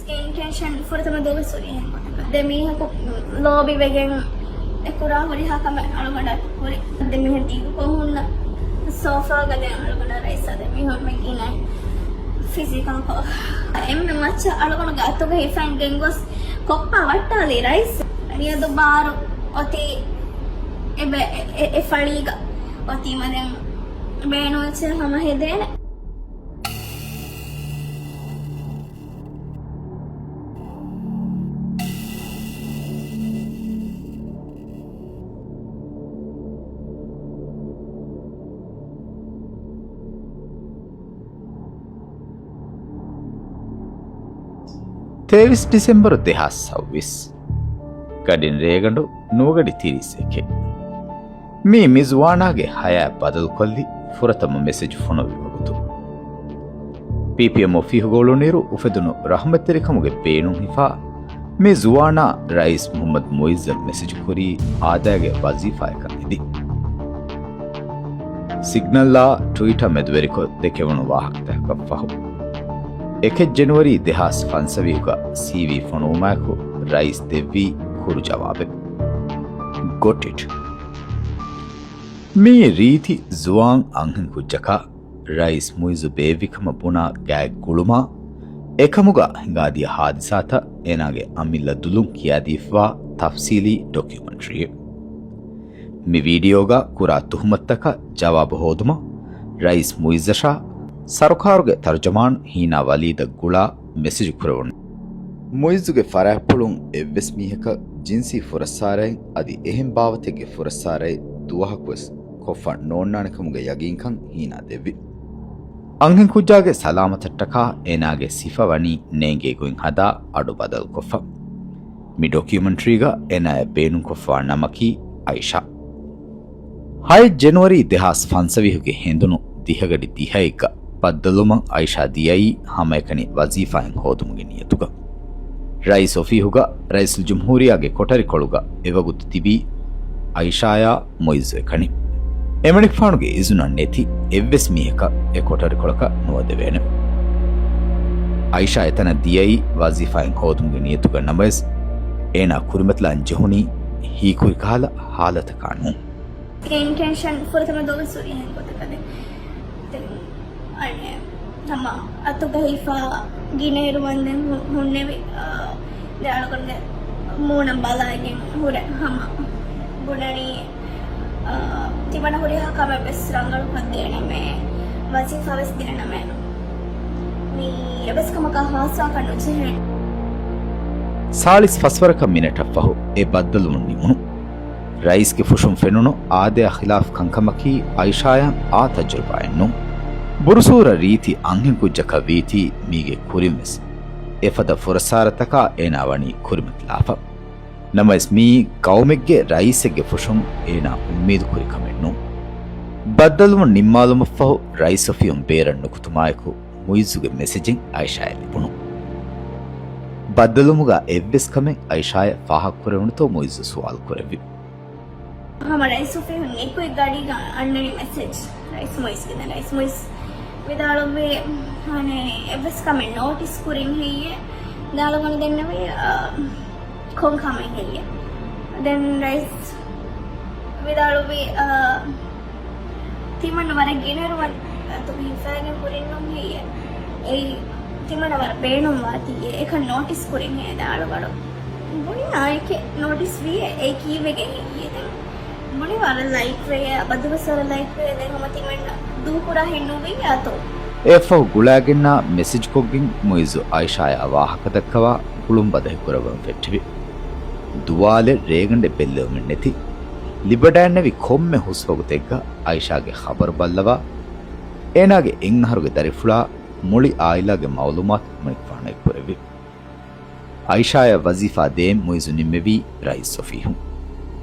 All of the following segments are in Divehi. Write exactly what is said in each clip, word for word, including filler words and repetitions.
އިންޓެންޝަން ފުރަތަމަ ދުވަސް ހުރި އެހެން ގޮތަކަށް. ދެ މީހަކު ލޯބިވެގެން އެ ކުރާ ހުރިހާ ކަމެއް އަޅުގަނޑަށް ހުރި. ދެ މީހެއް ދީގުކޮށް ހުންނަ ސޯފާގަ ދެ އަޅުގަނޑަށް ރައީސް ދެ މީހުން މެ ގިނައި ފިޒިކަލް ކޮށް. އެންމެ މައްޗަށް އަޅުގަނޑުގެ އަތުގަ ހިފައިން ގެންގޮސް ކޮއްޕާ ވައްޓާލީ ރައީސް. މިއަދު ބާރު އޮތީ އެ ބެ-، އެ-، އެ-، އެ ފަޅީގަ އޮތީމަ ދެން ބޭނުންވެއްޖެ ހަމަ ހެދޭނެ. ތޭވީސް ޑިސެމްބަރު ދެހާސް ސައުވީސް. ގަޑިން ރޭގަނޑު ނުވަގަޑި ތިރީސް އެކެއް. މީ މިޒުވާނާގެ ހަޔާތް ބަދަލުކޮށްލި ފުރަތަމަ މެސެޖު ފޮނުވި ވަގުތު. ޕީޕީއެމް އޮފީހުގަ އުޅުނުއިރު އުފެދުނު ރަހުމަތްތެރިކަމުގެ ބޭނުން ހިފާ، މި ޒުވާނާ ރައީސް މުހައްމަދު މުއިއްޒަށް މެސެޖު ކުރީ އާދައިގެ ވަޒީފާއަކަށް އެދި. ސިގްނަލްއާ ޓްވިޓާ މެދުވެރިކޮށް ދެކެވުނު ވާހަކަތަކަކަށް ފަހު، އެކެއް ޖެނުއަރީ ދެހާސް ފަންސަވީހުގަ ސީވީ ފޮނުވުމާއެކު ރައީސް ދެއްވީ ކުރު ޖަވާބެއް. Got it. މީ ރީތި ޒުވާން އަންހެން ކުއްޖަކާ ރައީސް މުއިއްޒު ބޭއްވިކަމަށް ބުނާ ގާތް ގުޅުމާ، އެކަމުގަ ހިނގާދިޔަ ހާދިސާތައް އޭނާގެ އަމިއްލަ ދުލުން ކިޔާދީފަވާ ތަފްސީލީ ޑޮކިއުމެންޓްރީއެއް. މި ވީޑިއޯގަ ކުރާ ތުހުމަތުތަކަށް ޖަވާބު ހޯދުމަށް ރައީސް މުއިއްޒަށާ ސަރުކާރުގެ ތަރުޖަމާން ހީނާ ވަލީދަށް ގުޅާ މެސެޖު ކުރެވުނު. މުއިއްޒުގެ ފަރާތްޕުޅުން އެއްވެސް މީހަކަށް ޖިންސީ ފުރައްސާރައެއް އަދި އެހެން ބާވަތެއްގެ ފުރައްސާރައެއް ދުވަހަކުވެސް ކޮށްފަ ނޯންނާނެ ކަމުގެ ޔަގީންކަން ހީނާ ދެއްވި. އަންހެން ކުއްޖާގެ ސަލާމަތަށްޓަކާ އޭނާގެ ސިފަ ވަނީ ނޭނގޭ ގޮތް ހަދާ އަޑު ބަދަލުކޮށްފަ. މި ޑޮކިއުމެންޓްރީގަ އޭނާޔަށް ބޭނުންކޮށްފަވާ ނަމަކީ އައިޝާ. ހައެއް ޖެނުއަރީ ދެހާސް ފަންސަވީހުގެ ހެނދުނު ދިހަގަޑި ދިހައެއްގަ ބައްދަލުވުމަށް އައިޝާ ދިޔައީ ހަމައެކަނި ވަޒީފާއެއް ހޯދުމުގެ ނިޔަތުގަ. ރައީސް އޮފީހުގަ ރައީސުލްޖުމްހޫރިއްޔާގެ ކޮޓަރިކޮޅުގަ އެވަގުތު ތިބީ އައިޝާޔާ މުއިއްޒު އެކަނި. އެމަނިކުފާނުގެ އިޒުނަށް ނެތި އެއްވެސް މީހަކަށް އެ ކޮޓަރިކޮޅަކަށް ނުވަދެވޭނެ. އައިޝާ އެތަނަށް ދިޔައީ ވަޒީފާއެއް ހޯދުމުގެ ނިޔަތުގަ ނަމަވެސް، އޭނާ ކުރިމަތިލާން ޖެހުނީ ހީކުރި ކަހަލަ ހާލަތަކާ ނޫން. އިންޓެންޝަން ފުރަތަމަ ދުވަސް ހުރި އެހެން ގޮތަކަށް. ދެން، ދެން އަނެއް ހަމަ އަތުގަ ހިފާ ގިނައިރު ވަންދެން ހު-، ހުންނެވި، އާ، ދެ އަޅުގަނޑުގެ މޫނަށް ބަލައިގެން ހުރެ ހަމަ ބުނަނީ، އާ، ތިމަންނަ ހުރިހާ ކަމެއް ވެސް ރަނގަޅުކޮށް ދޭނަމޭ، ވަޒީފާ ވެސް ދޭނަމޭ. މީ އެވެސް ކަމަކާ ހާއްސަކަށް ނުޖެހޭ. ސާޅީސް ފަސްވަރަކަށް މިނެޓަށް ފަހު އެ ބައްދަލުވުން ނިމުނު. ރައީސްގެ ފުށުން ފެނުނު އާދަޔާ ޚިލާފް ކަންކަމަކީ އައިޝާޔަށް އާ ތަޖުރިބާއެއް ނޫން. ބުރުސޫރަ ރީތި އަންހެން ކުއްޖަކަށް ވީތީ މީގެ ކުރިންވެސް އެފަދަ ފުރައްސާރަތަކާ އޭނާ ވަނީ ކުރިމަތިލާފަ. ނަމަވެސް މީ ގައުމެއްގެ ރައީސެއްގެ ފުށުން އޭނާ އުއްމީދު ކުރި ކަމެއް ނޫން. ބައްދަލުވުން ނިންމާލުމަށްފަހު ރައީސް އޮފީހުން ބޭރަށް ނުކުތުމާއެކު މުއިއްޒުގެ މެސެޖެއް އައިޝާޔަށް ލިބުނު. ބައްދަލުވުމުގަ އެއްވެސް ކަމެއް އައިޝާޔަށް ފާހަގަކުރެވުނުތޯ މުއިއްޒު ސުވާލު ކުރެއްވި. ހަމަ ރައީސް އޮފީހުން ނިކުތް ގަޑީގަ އަންނަނީ މެސެޖް. ރައީސް މުއިއްޒުގެ ދެން ރައީސް މުއިއްޒު ވިދާޅުވި، ހަނެ އެއްވެސް ކަމެއް ނޯޓިސް ކުރިން ހެއްޔޭ؟ ދާލަގަނޑު ދެންނެވި، އާ، ކޮން ކަމެއް ހެއްޔޭ؟ ދެން ރައީސް ވިދާޅުވި، އާ، ތިމަންނަ ވަރަށް ގިނައިރު ވަން އަތުގަ ހިފާގެން ހުރިންނޫން ހެއްޔޭ؟ އެއީ ތިމަންނަ ވަރަށް ބޭނުންވާތީ އެކަން ނޯޓިސް ކުރިން ހޭ ދާޅުގަޑު. ބުނި އާއެކެ ނޯޓިސް ވީ އެ ކީއްވެގެން ހެއްޔޭ؟ ދެން ބުނި ވަރަށް ލައިޓްވޭ، އަބަދުވެސް ވަރަށް ލައިޓްވޭ. ދެން ހަމަ ތިމަންނަ ދޫކުރާ ހެއްނުވީ އަތު. އެއަށްފަހު ގުޅާގެންނާ މެސެޖްކޮށްގެން މުއިއްޒު އައިޝާޔާ ވާހަކަ ދައްކަވާ ގުޅުން ބަދަހި ކުރައްވަން ފެއްޓެވި. ދުވާލެއް ރޭގަނޑެއް ބެއްލެވުމެއް ނެތި. ލިބަޑައެންނެވި ކޮންމެ ހުސްވަގުތެއްގަ އައިޝާގެ ޚަބަރު ބައްލަވާ، އޭނާގެ އެއް އަހަރުގެ ދަރިފުޅާ މުޅި އާއިލާގެ މައުލޫމާތު އެމަނިކުފާނަށް އެއްކުރެއްވި. އައިޝާޔަށް ވަޒީފާ ދޭން މުއިއްޒު ނިންމެވީ ރައީސް އޮފީހުން.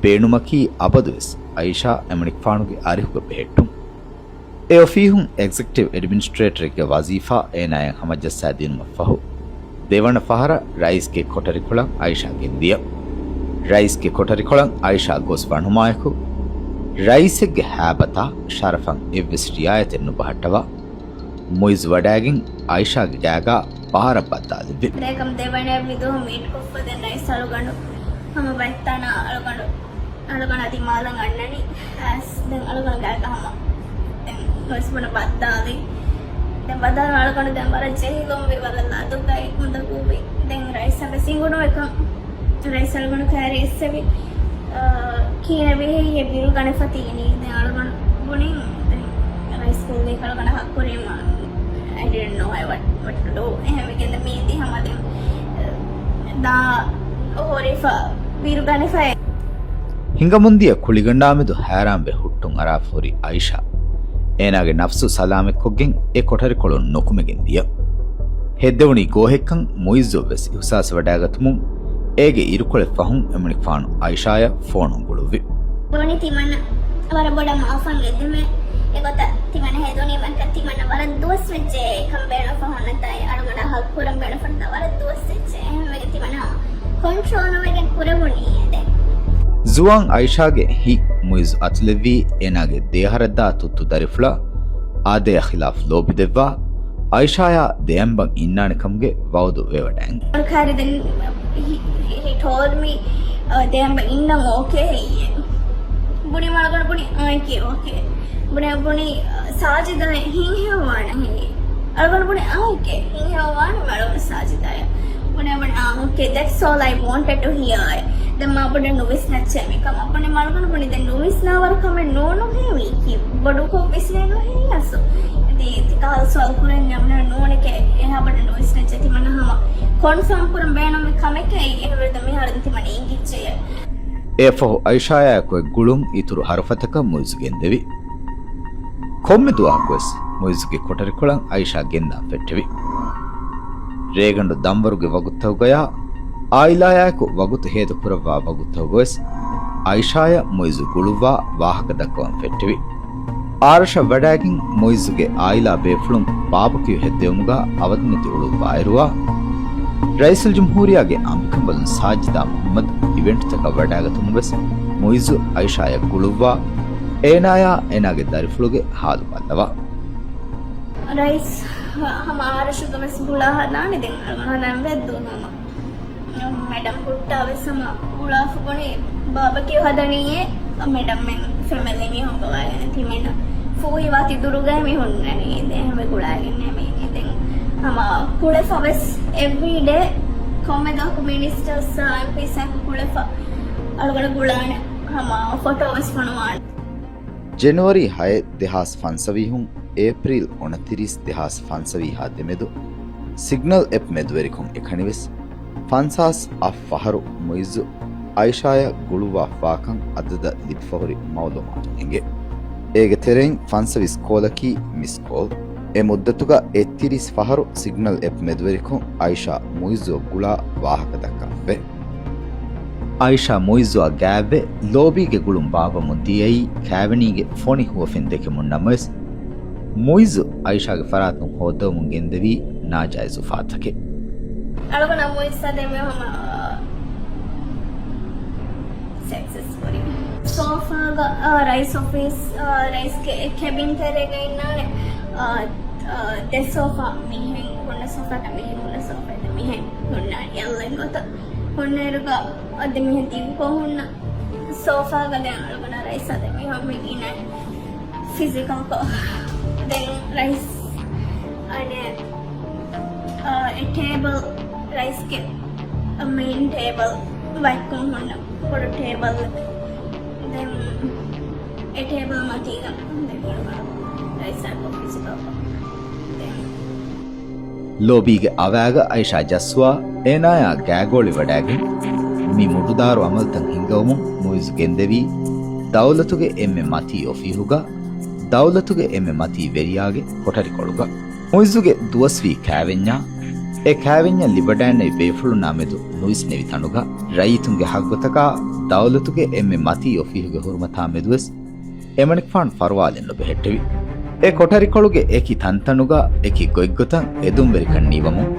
ބޭނުމަކީ އަބަދުވެސް އައިޝާ އެމަނިކުފާނުގެ އަރިހުގަ ބެހެއްޓުން. އެ އޮފީހުން އެގްޒެކެޓިވް އެޑްމިނިސްޓްރޭޓަރެއްގެ ވަޒީފާ އޭނާޔަށް ހަމަޖައްސާދިނުމަށްފަހު، ދެވަނަ ފަހަރަށް ރައީސްގެ ކޮޓަރިކޮޅަށް އައިޝާ ގެންދިޔަ. ރައީސްގެ ކޮޓަރިކޮޅަށް އައިޝާ ގޮސް ވަނުމާއެކު، ރައީސެއްގެ ހައިބަތާ ޝަރަފަށް އެއްވެސް ރިއާޔަތެއް ނުބަހައްޓަވާ، މުއިއްޒު ވަޑައިގެން އައިޝާގެ ގާގާ ފަހަރަށް ބައްދާލެއްވި. ދެކަމް ދެވަނަ ވިދު މީޓް ކޮށްފަ ދެން ރައީސް އަޅުގަނޑު ހަމަ ބައްތާނާ އަޅުގަނޑު އަޅުގަނޑާ ދިމާލަށް އަންނަނީ. އަސް ދެން އަޅުގަނޑު ގާތްގަ ހަމަ ދެން ނުވެސް ބުނަ ބައްދާލި. ދެން ބައްދާލަ އަޅުގަނޑު ދެން ވަރަށް ޖެހިލުންވި، ވަރަށް ލަދުގައި އުނދަގޫވި. ދެން ރައީސް އަބަސް އިނގުނުވެކަން ރައީސް އަޅުގަނޑު ކައިރި އެއްސެވި، އާ، ކިހިނެއް ވިހެއްޔޭ ބިރު ގަނެފަ ތީނީ. ދެން އަޅުގަނޑު ބުނިން ދެން ރައީސް ކުއްލި އަޅުގަނޑަށް ހައްކުރީމަ، I didn't know what, what to do. އެހެންވެގެން މީތި ހަމަ ދެން ދާ ހުރިފަ ބިރު ގަނެފަ. ހިނގަމުންދިޔަ ކުޅިގަނޑާމެދު ހައިރާންވެ ހުއްޓުން އަރާފަ ހުރި އައިޝާ އޭނާގެ ނަފްސު ސަލާމަތްކޮށްގެން އެ ކޮޓަރިކޮޅުން ނުކުމެގެން ދިޔަ. ހެއްދެވުނީ ގޯހެއްކަން މުއިއްޒުވެސް އިހުސާސްވަޑައިގަތުމުން އޭގެ އިރުކޮޅެއް ފަހުން އެމަނިކުފާނު އައިޝާޔަށް ފޯނު ގުޅުއްވި. ދުވަނީ ތިމަންނަ ވަރަށް ބޮޑަށް މާފަށް އެދެމޭ. އެގޮތަށް ތިމަންނަ ހެދުނީ މަންކަ ތިމަންނަ ވަރަށް ދުވަސް ވެއްޖެ ކަން ބޭނުންފަ ހުންނަތާއި އަޅުގަނޑާ ހައްގު ކުރަން ބޭނުންފަ ހުންނަތާ ވަރަށް ދުވަސް ވެއްޖެ. އެހެންވެގެން ތިމަންނަ ކޮންޓްރޯލް ނުވެގެން ކުރެވުނީ އެދެން. ޒުވާން އައިޝާގެ ހިތް މުއިޒް އަތުލެއްވީ އޭނާގެ ދެއަހަރަށްދާ ތުއްތު ދަރިފުޅާ އާދަޔާ ޚިލާފް ލޯބިދެއްވާ އައިޝާޔާ ދެއަނބަން އިންނާނެ ކަމުގެ ވައުދު ވެވަޑައިން. ކާރި ދެން ހި، ހި، ހި ޓޯލްޑް މީ، އަ، ދެއަނބަން އިންނަން އޯކޭ ހެއްޔޭ؟ ބުނި މަޅުގަނޑު ބުނި އާއެކޭ އޯކޭ. ބުނި، ބުނި، އަ، ސާޖިދާ ހިތްހެޔޮވާނެ ހެއްޔޭ؟ އަޅުގަނޑު ބުނި އާއެކޭ ހިތްހެޔޮވާނެ މަޅު ސާޖިދާޔަށް. ބުނި ބުނި އާ އޯކޭ، that's all I wanted to hear. ދެން މާ ބުނި ނުވިސްނައްޗޭ މިކަމަށް. ބުނި މަޅުގަނޑު ބުނި ދެން ނުވިސްނާވަރު ކަމެއް ނޫނު ހެވީކީ. ބޮޑުކޮށް ވިސްނޭ ނުހެއްޔާސު. ދީ ތިކަހަލަ ސުވާލު ކުރަން ޔަމްނަ ނޫނެކޭ އެހާ ބޮޑަށް ނުވިސްނައްޗޭ ތިމަންނަ ހަމަ ކޮންފާމް ކުރަން ބޭނުމި ކަމެކޭ އެހެންވެ ދެ މިހާރު ތިމަންނަ އިނގިއްޖެޔޭ. އެއަށްފަހު އައިޝާޔާއެކު އެއް ގުޅުން އިތުރު ހަރުފަތަކަށް މުއިޒު ގެންދެވި. ކޮންމެ ދުވަހަކުވެސް މުއިޒުގެ ކޮޓަރިކޮޅަށް އައިޝާ ގެންދާން ފެއްޓެވި. ރޭގަނޑު ދަންވަރުގެ ވަގުތުތަކުގަޔާ އާއިލާޔާއެކު ވަގުތު ހޭދަކުރައްވާ ވަގުތުތަކުގަވެސް އައިޝާޔަށް މުއިޒު ގުޅުއްވާ ވާހަކަ ދައްކަވަން ފެއްޓެވި. އާރަށަށް ވަޑައިގެން މުއިޒުގެ އާއިލާ ބޭފުޅުން ބާބަކިޔު ހެއްދެވުމުގަ އަވަދިނެތި އުޅުއްވާއިރުވާ، ރައީސުލްޖުމްހޫރިއްޔާގެ އަނބިކަނބަލުން ސާޖިދާ މުހައްމަދު އިވެންޓްތަކަށް ވަޑައިގަތުމުން ވެސް މުއިޒު އައިޝާޔަށް ގުޅުއްވާ، އޭނާޔާ އޭނާގެ ދަރިފުޅުގެ ހާލު ބައްލަވާ. ރައީސް ހަ، ހަމަ އާރަށުގަ ވެސް ގުޅާ ހަދާނެ ދެން ހަދާން ވެއްދޫ ހަމަ. މެޑަމް ހުއްޓާ ވެސް ހަމަ ގުޅާފަ ބުނި ބާބަކިޔު ހަދަނީއޭ، މެޑަމް މެން ފެމިލީ މީހުން ގޮވާގެން ތިމެންނަ ފޫހިވާތި ދުރުގައި މި ހުންނަނީ. ދެން ހަމަ ގުޅާގެން މި ދެން ހަމަ ކުޅެފަ ވެސް އެވްރީ ޑޭ ކޮންމެ ދުވަހަކު މިނިސްޓަރސް އެމްޕީސް އެކު ކުޅެފަ އަޅުގަނޑު ގުޅާނެ ހަމަ ފޮޓޯ ވެސް ފޮނުވާނެ. ޖެނުއަރީ ހައެއް ދެހާސް ފަންސަވީހުން އޭޕްރީލް އޮނަތިރީސް ދެހާސް ފަންސަވީހާ ދެމެދު ސިގްނަލް އެޕް މެދުވެރިކޮށް އެކަނިވެސް ފަންސާސް އަށް ފަހަރު މުއިއްޒު އައިޝާޔަށް ގުޅުއްވާފާކަން އަދަދަށް ލިބިފަހުރި މައުލޫމާތު އެނގޭ. އޭގެ ތެރެއިން ފަންސަވީސް ކޯލަކީ މިސް ކޯލް. އެ މުއްދަތުގަ އެއްތިރީސް ފަހަރު ސިގްނަލް އެޕް މެދުވެރިކޮށް އައިޝާ މުއިއްޒުއަށް ގުޅާ ވާހަކަ ދައްކަންވޭ. އައިޝާ މުއިއްޒުއާ ގާތްވެ، ލޯބީގެ ގުޅުން ބާއްވަމުން ދިޔައީ ކާވެނީގެ ފޮނި ހުވަފެން ދެކެމުން ނަމަވެސް، މުއިއްޒު އައިޝާގެ ފަރާތުން ހޯއްދަވަމުން ގެންދެވީ ނާޖާއިޒު ފަހަތަކެއް. އަޅުގަނޑަށް މުއިއްޒާ ދެމީހުން ހަމަ ސެކްސެސްފުލީ. ސޯފާގަ، އާ، ރައީސް އޮފީސް، އާ، ރައީސްގެ ކެބިން ތެރޭގަ އިންނާނެ، އާ، އާ، ދެ ސޯފާ މިހެން ހުންނަ ސޯފާތައް މިހެން ހުންނަ ސޯފާތައް މިހެން ހުންނާނެ އެއްލެން ގޮތަށް. ހުންނައިރުގަ އަދި މިހެން ދިގުކޮށް ހުންނަ ސޯފާގަ ދެން އަޅުގަނޑަށް ރައީސް އަދި މިހެން މި އިންނަނީ ފިޒިކަލްކޮށް. ދެން ރައީސް އަނެއް، އާ، އެ ޓޭބަލް ރައީސްގެ މެއިން ޓޭބަލް ވައްކުން ހުންނަ ބޮޑު ޓޭބަލް. ދެން އެ ޓޭބަލް މަތީގަ ދެން ރައީސް އަދި ފިޒިކަލްކޮށް. ދެން ލޯބީގެ އަވާގަ އައިޝާ ޖައްސުވާ، އޭނާޔާ ގާގޯޅި ވަޑައިގެން މި މުޑުދާރު އަމަލުތައް ހިންގަވަމުން މުއިއްޒު ގެންދެވީ ދައުލަތުގެ އެންމެ މަތީ އޮފީހުގަ، ދައުލަތުގެ އެންމެ މަތީ ވެރިޔާގެ ކޮޓަރިކޮޅުގަ. މުއިއްޒުގެ ދުވަސްވީ ކާވެންޏާ، އެ ކާވެންޏަށް ލިބަޑައިންނެވި ބޭފުޅުންނާ މެދު ނުވިސްނެވި ތަނުގަ، ރައްޔިތުންގެ ހައްގުތަކާ، ދައުލަތުގެ އެންމެ މަތީ އޮފީހުގެ ހުރުމަތާ މެދުވެސް، އެމަނިކުފާނު ފަރުވާލެއް ނުބެހެއްޓެވި. އެ ކޮޓަރިކޮޅުގެ އެކި ތަންތަނުގަ އެކި ގޮތްގޮތަށް އެދުންވެރިކަން ނީވަމުން،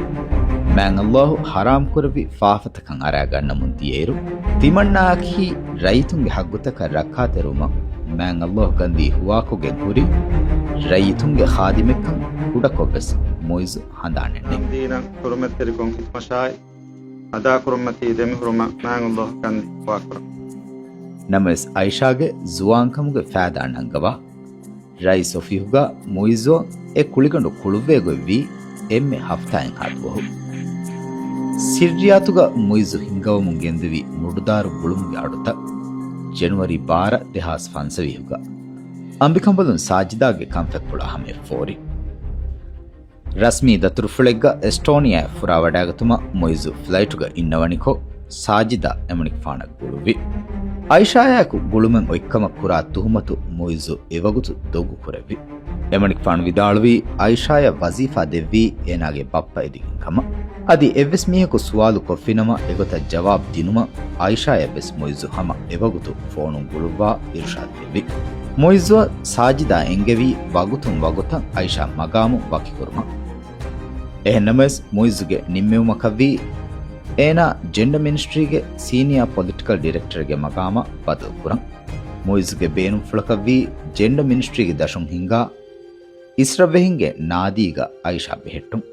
މާތް ﷲ ޙަރާމް ކުރެއްވި ފާފަތަކަށް އަރާގަންނަމުން ދިޔައިރު، ތިމަންނާއަކީ ރައްޔިތުންގެ ހައްގުތަކަށް ރައްކާތެރިވުމަށް މާތް ﷲ ގަންދީ ހުވާކޮށްގެން ހުރި ރައްޔިތުންގެ ޚާދިމެއްކަން ކުޑަކޮށްވެސް މުއިއްޒު ހަނދާނެއް ނެތް. ދީނަށް ހުރުމަތްތެރިކޮށް ޚިދުމަތާއި އަދާކުރުމަށް ތި ދެމިހުރުމަށް މާތް ﷲ ކަން ދުޢާކުރަން. ނަމަވެސް އައިޝާގެ ޒުވާންކަމުގެ ފައިދާ ނަންގަވާ، ރައީސް އޮފީހުގަ މުއިއްޒުއަށް އެ ކުޅިގަނޑު ކުޅުއްވޭ ގޮތްވީ އެންމެ ހަފްތާއެއްހާ ދުވަހު. ސިއްރިއްޔާތުގަ މުއިއްޒު ހިންގަވަމުން ގެންދެވި މުޑުދާރު ގުޅުމުގެ އަޑުތައް ޖެނުއަރީ ބާރަ، ދެހާސް ފަންސަވީހުގަ އަނބިކަނބަލުން ސާޖިދާގެ ކަންފަތްޕުޅާ ހަމަޔަށް ފޯރި. ރަސްމީ ދަތުރުފުޅެއްގަ އެސްޓޯނިއާއަށް ފުރާވަޑައިގަތުމަށް މުއިއްޒު ފްލައިޓުގަ އިންނަވަނިކޮށް، ސާޖިދާ އެމަނިކުފާނަށް ގުޅުއްވި. އައިޝާއާއެކު ގުޅުމެއް އޮތްކަމަށް ކުރާ ތުހުމަތު މުއިއްޒު އެވަގުތު ދޮގު ކުރެއްވި. އެމަނިކުފާނު ވިދާޅުވީ، އައިޝާއަށް ވަޒީފާ ދެއްވީ އޭނާގެ ބައްޕަ އެދިގެން ކަމަށް. އަދި އެއްވެސް މީހަކު ސުވާލު ކޮށްފިނަމަ އެގޮތަށް ޖަވާބު ދިނުމަށް އައިޝާއަށްވެސް މުއިއްޒު ހަމަ އެވަގުތު ފޯނުން ގުޅުއްވާ އިރުޝާދު ދެއްވި. މުއިއްޒުއަށް ސާޖިދާ އެންގެވީ ވަގުތުން ވަގުތަށް އައިޝާ މަގާމު ވަކިކުރުމަށް. އެހެންނަމަވެސް، މުއިއްޒުގެ ނިންމެވުމަކަށްވީ އޭނާ ޖެންޑަ މިނިސްޓްރީގެ ސީނިއާ ޕޮލިޓިކަލް ޑިރެކްޓަރގެ މަގާމަށް ބަދަލުކުރަން. މުއިއްޒުގެ ބޭނުންފުޅަކަށްވީ ޖެންޑަ މިނިސްޓްރީގެ ދަށުން ހިންގާ އިސްރަށްވެހިންގެ ނާދީގަ އައިޝާ ބެހެއްޓުން.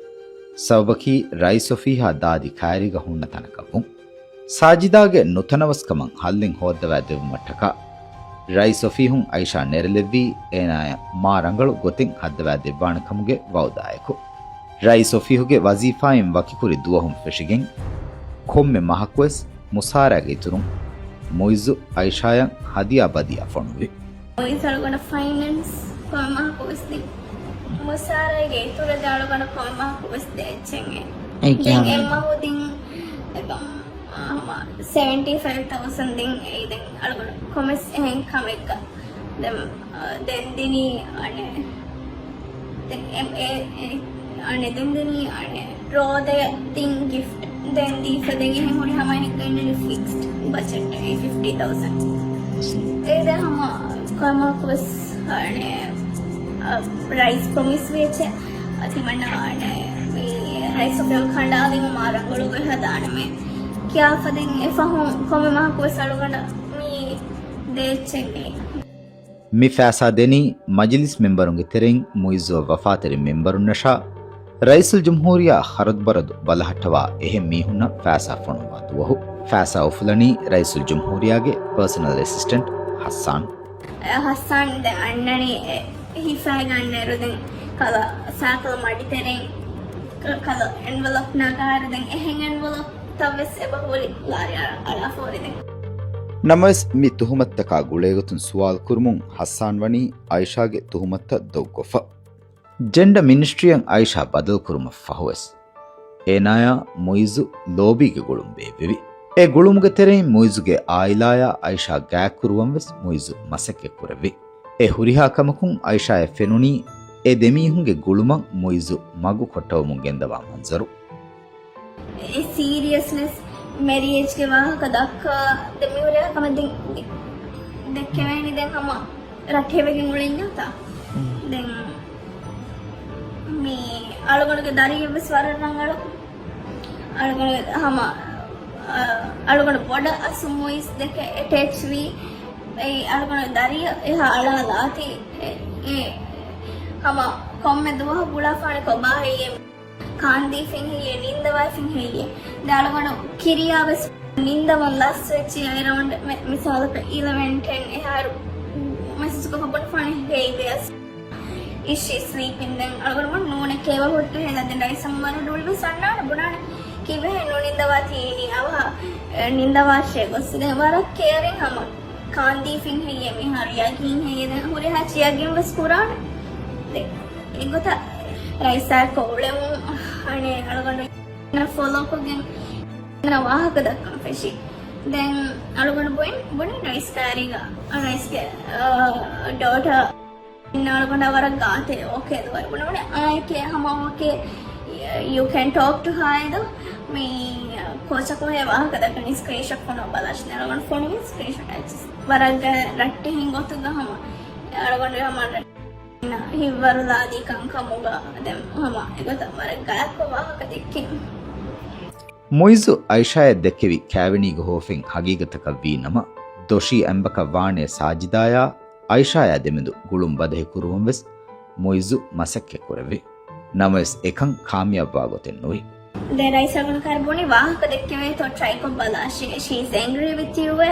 ސަބަބަކީ ރައީސް އޮފީހާ ދާދި ކައިރީގަ ހުންނަ ތަނަކަށްވުން. ސާޖިދާގެ ނުތަނަވަސްކަމަށް ހައްލެއް ހޯއްދަވާ ދެއްވުމަށްޓަކާ، ރައީސް އޮފީހުން އައިޝާ ނެރެލެއްވީ އޭނާޔަށް މާ ރަނގަޅު ގޮތެއް ހައްދަވާ ދެއްވާނެ ކަމުގެ ވައުދާއެކު. ރައީސް އޮފީހުގެ ވަޒީފާއިން ވަކިކުރި ދުވަހުން ފެށިގެން، ކޮންމެ މަހަކުވެސް މުސާރައިގެ އިތުރުން މުއިއްޒު އައިޝާޔަށް ހަދިޔާ ބަދިޔާ ފޮނުއްވި. މުއިއްޒު އަޅުގަނޑަށް ފައިނޭންސް ކޮންމެ މަހަކުވެސް ދިން. މުސާރައިގެ އިތުރަށް އަޅުގަނޑަށް ކޮންމެ މަހަކުވެސް ދޭ އެއްޗެއް. އެ ދެން ކިޔާނީ. އެއްމަހު ދިން އެކަމް، އާ، ހަމަ ސެވެންޓީ ފައިވް ތައުސަން ދިން. އެއީ ދެން އަޅުގަނޑު ކޮންމެސް އެހެން ކަމެއްގަ. ދެން، އާ، ދެން ދިނީ އަނެއް ދެން އެ، އެ، އެ، އަނެއް ދެން ދިނީ އަނެއް ރޯދަޔަށް ދިން ގިފްޓް. ދެން ދީފަ ދެން އެހެން ހުރި ހަމަ އެހެން ގެންނަނީ ފިކްސްޑް ބަޖެޓް އެއީ ފިފްޓީ ތައުސަންޑް. އެ ދެން ހަމަ ކޮންމެ މަހަކުވެސް އަނެއް، އަ، ރައީސް ޕްރޮމިސް ވިއްޖެ ތިމަންނަ އަނެއް މި ރައީސް އޮފީހުން ކަނޑާލީމަ މާ ރަނގަޅު ގޮތް ހަދާނަމޭ ކިޔާފަ ދެން އެފަހުން ކޮންމެ މަހަކުވެސް އަޅުގަނޑަށް މި ދޭ އެއްޗެއް ނެތް. މި ފައިސާ ދެނީ މަޖިލިސް މެމްބަރުންގެ ތެރެއިން މުއިއްޒުއަށް ވަފާތެރި މެމްބަރުންނަށާ، ރައީސުލްޖުމްހޫރިއްޔާ ޚަރަދުބަރަދު ބަލަހައްޓަވާ އެހެން މީހުންނަށް ފައިސާ ފޮނުއްވާ ދުވަހު. ފައިސާ އުފުލަނީ ރައީސުލްޖުމްހޫރިއްޔާގެ ޕާސަނަލް އެސިސްޓެންޓް ހައްސާން. އެ ހައްސާން ދެން އަންނަނީ އެ ހިފައިގަންނައިރު ދެން ކަލަ ސާކަލް މަޑިތެރެއިން ކަ-، ކަލަ އެންވެލޮޕް ނަގާއިރު ދެން އެހެން އެންވެލޮޕް ތައްވެސް އެބަ ހުރި ލާރި އަޅާފަ ހުރި ދެން. ނަމަވެސް، މި ތުހުމަތުތަކާ ގުޅޭގޮތުން ސުވާލު ކުރުމުން ހައްސާން ވަނީ އައިޝާގެ ތުހުމަތުތައް ދޮގުކޮށްފަ. ޖެންޑަ މިނިސްޓްރީއަށް އައިޝާ ބަދަލުކުރުމަށް ފަހުވެސް، އޭނާޔާ މުއިއްޒު ލޯބީގެ ގުޅުން ބޭއްވެވި. އެ ގުޅުމުގެ ތެރެއިން މުއިއްޒުގެ އާއިލާޔާ އައިޝާ ގާތްކުރުވަންވެސް މުއިއްޒު މަސައްކަތް ކުރެއްވި. އެ ހުރިހާ ކަމަކުން އައިޝާޔަށް ފެނުނީ އެ ދެމީހުންގެ ގުޅުމަށް މުއިއްޒު މަގު ކޮށްޓަވަމުން ގެންދަވާ މަންޒަރު. އެ ސީރިއަސްނެސް މެރިއޭޖްގެ ވާހަކަ ދައްކާ ދެ މިހުރިހާ ކަމެއް ދެ-، ދެ-، ދެއްކެވޭނީ ދެން ހަމަ ރައްޓެހިވެގެން އުޅެންޏާތާ. ދެން މި އަޅުގަނޑުގެ ދަރިއެއްވެސް ވަރަށް ރަނގަޅު. އަޅުގަނޑު ހަމަ، އަ، އަޅުގަނޑު ބޮޑަށް އަސު މުއިސް ދެކެ އެޓޭޗް ވީ. އެއީ އަޅުގަނޑު ދަރިއަށް އެހާ އަޅާލާތީ. އެ، އެ، ހަމަ ކޮންމެ ދުވަހަށް ގުޅާފާނެ ކޮބާ ހެއްޔޭ؟ ކާންދީފިން ހެއްޔޭ؟ ނިންދަވާފިން ހެއްޔޭ؟ ދެ އަޅުގަނޑު ކިރިޔާވެސް ނިންދަވަން ލަސްވެއްޖެ އައިރައުންޑް މި-، މިސާލަކަށް އިލެވެން ޓެން އެހާއިރު މެސެޖްކޮށްފަ ބުނެފާނެ ހޭ ވެސް. Is she sleeping؟ ދެން އަޅުގަނޑު ނޫނެ ކޭވަ ހުއްޓު ހެލަ ދެން ރައީސަށް މަރު ޑުޅިވެސް އަންނާނެ ބުނާނެ ކީއްވެހޭ ނުނިންދަވާތީ އިނީ އަވަހަށް، އެ، ނިންދަވާށޭ ގޮސް. ދެން ވަރަށް ކޭއަރިން ހަމަ ކާންދީފިން ހެއްޔޭ މިހާރު ޔަގީން ހެއްޔޭ ދެން ހުރިހާ ޗިޔަގިން ވެސް ކުރާނެ. ދެން އެގޮތަށް ރައީސާ ކޮއުޅެމުން އަނެއް އަޅުގަނޑު ފޮލޯކޮށްގެން ވާހަކަ ދައްކަން ފެށި. ދެން އަޅުގަނޑު ބުނި، ބުނި ރައީސް ކާރީގަ، ރައީސްގެ، އާ، ޑޯޓާ އިން އަޅުގަނޑާ ވަރަށް ގާތެއް އޯކޭ ދުވަހެއް ބުނި، ބުނި އާއެކޭ ހަމަ އޯކޭ، you can talk to her އެދު. މި ކޯޗަކު ހޭ ވާހަކަ ދައްކަނީ ސްކްރީންޝޮޓް ފޮނު ބަލާށި. އަޅުގަނޑު ފޮނުވި ސްކްރީންޝޮޓް އައިސް ވަރަށް ގާތް ރައްޓެހިން ގޮތުގަ ހަމަ އަޅުގަނޑު ހަމަ ހިއްވަރުލާދީ ކަންކަމުގަ ދެން ހަމަ އެގޮތަށް ވަރަށް ގާތްކޮށް ވާހަކަ ދެއްކިން. މުއިއްޒު އައިޝާޔަށް ދެއްކެވި ކާވެނީގެ ހޯފެއް ހަގީގަތަކަށް ވީ ނަމަ، ދޮށީ އަނބަކަށް ވާނޭ ސާޖިދާޔާ އައިޝާޔާ ދެމެދު ގުޅުން ބަދަހި ކުރުވަން ވެސް މުއިއްޒު މަސައްކަތް ކުރެއްވި. ނަމަވެސް އެކަން ކާމިޔާބުވާ ގޮތެއް ނުވި. ދެން ރައީސް އަޅުގަނޑު ކައިރި ބުނި ވާހަކަ ދެއްކެވޭތޯ ޓްރައިކޮށް ބަލާށޭ. She is angry with you އޭ.